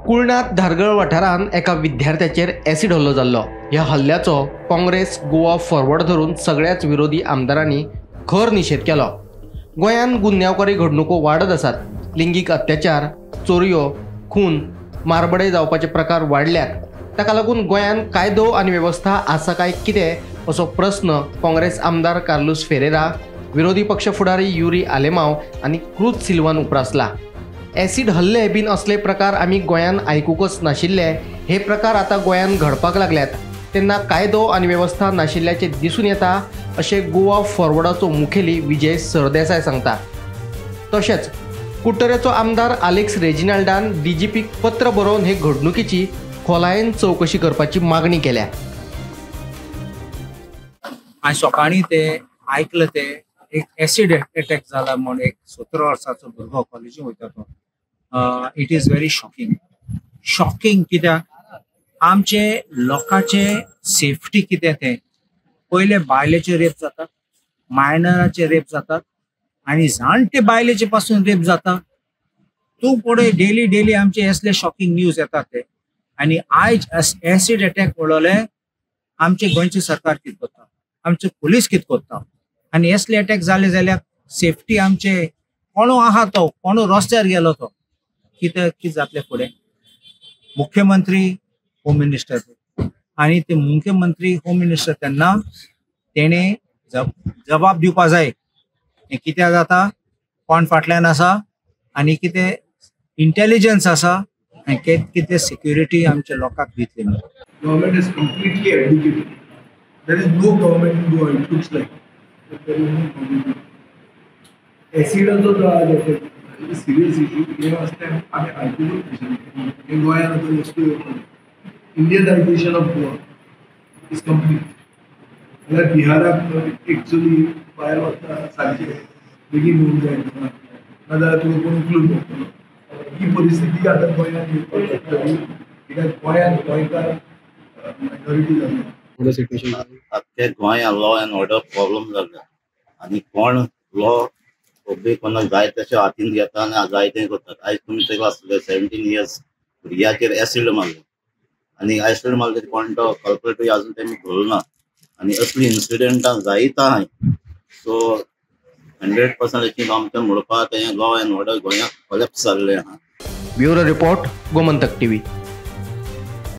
कुळणात धारगळ वाठारांत एका विद्यार्थ्याचेर एसिड हल्लो जाल्लो. ह्या हल्ल्याचो काँग्रेस गोवा फॉरवर्ड धरून सगळ्याच विरोधी आमदारांनी खर निशेध केलो. गोंयांत गुन्यांवकारी घडणुको वाडत आसात. लिंगीक अत्याचार, चोरयो, खून, मारबडे जावपाचे प्रकार वाडल्यात. ताका लागून गोंयांत कायदो आनी वेवस्था आसा काय कितें असो प्रस्न काँग्रेस आमदार कार्लूस फेरेरा, विरोधी पक्ष फुडारी युरी आलेमाव आनी क्रूज सिल्वान उप्रासला. एसिड हल्ले बीन असले प्रकार आमी गोंयांत आयकूंकच नाशिल्ले. हे प्रकार आतां गोंयांत घडपाक लागल्यात तेन्ना कायदो आनी वेवस्था नाशिल्ल्याचें दिसून येता अशें गोवा फॉरवर्डाचो मुखेली विजय सरदेसाय सांगता. तशेंच कुडटरेचो आमदार आलेक्स रेजिनाल्डान डीजीपीक पत्र बरोवन हे घडणुकीची खोलायेन चवकशी करपाची मागणी केल्या. आज सकाळीं ते आयकलं ते एक एसिड अटॅक जाला म्हूण एक 17 वर्साचो भुरगो कॉलेजीक वयता तो. It is very shocking. Shocking कित्याक आमचे लोकांचे सेफ्टी कितें तें पयले बायलेचे रेप जातात, मायनराचे रेप जातात आनी जाणटे बायलेचे पासून रेप जाता. तूं पळय डेली डेली आमचे असले शॉकिंग न्यूज येतात ते. आनी आयज एसिड अटॅक पळयले आमचे गोंयचे सरकार कितें करता, आमचे पुलीस कितें करता. आनी असले अटॅक जाले जाल्यार सेफ्टी आमचे कोणू आहा तो कोणू रस्त्यार गेलो तो कितें कितें जातलें फुडें. मुख्यमंत्री होम मिनिस्टर आनी ते मुख्यमंत्री होम मिनिस्टर तेन्ना तेणें जबाब दिवपा जाय हें कित्याक जाता, कोण फाटल्यान आसा आनी कितें इंटेलिजन्स आसा आनी कितें सिक्युरिटी आमच्या लोकांक दितली. Government is completely abdicated. There is no government in Goa, it looks like. There is no government. एसिडाचो जो आज इफेक्ट सिरियस इशू हे वास्ते आमी आयकूंकच नाशिल्लें. हे गोंयांत आतां वस्तू येवपाक Indianisation of Goa is complete. जाल्यार बिहाराक एक चली भायर वता सांजचे बेगीन येवंक जाय नाजाल्यार तुका कोण उखलून व्हरतलो. ही परिस्थिती आतां गोंयांत येवपाक लागतली कित्याक गोंयांत गोंयकार मायनॉरिटी जाल्या. आख्खे गोंयांत लॉ एंड ऑर्डर प्रॉब्लम जाल्ले आनी कोण लॉ पब्लीक कोणाक जाय तशें हातीन घेता आनी जाय तें करतात. आयज तुमी तेका आसले 17 इयर्स भुरग्याचेर एसिड मारलो आनी एसिड मारले कोण तो कल्प्रेटूय अजून तेमी धरलो ना आनी असली इन्सिडंटां जायत आहाय. सो 100% आमचें म्हणपा तें लॉ एंड ऑर्डर गोंयांत कोलॅप्स जाल्लें आहा. Bureau report, Gomantak TV.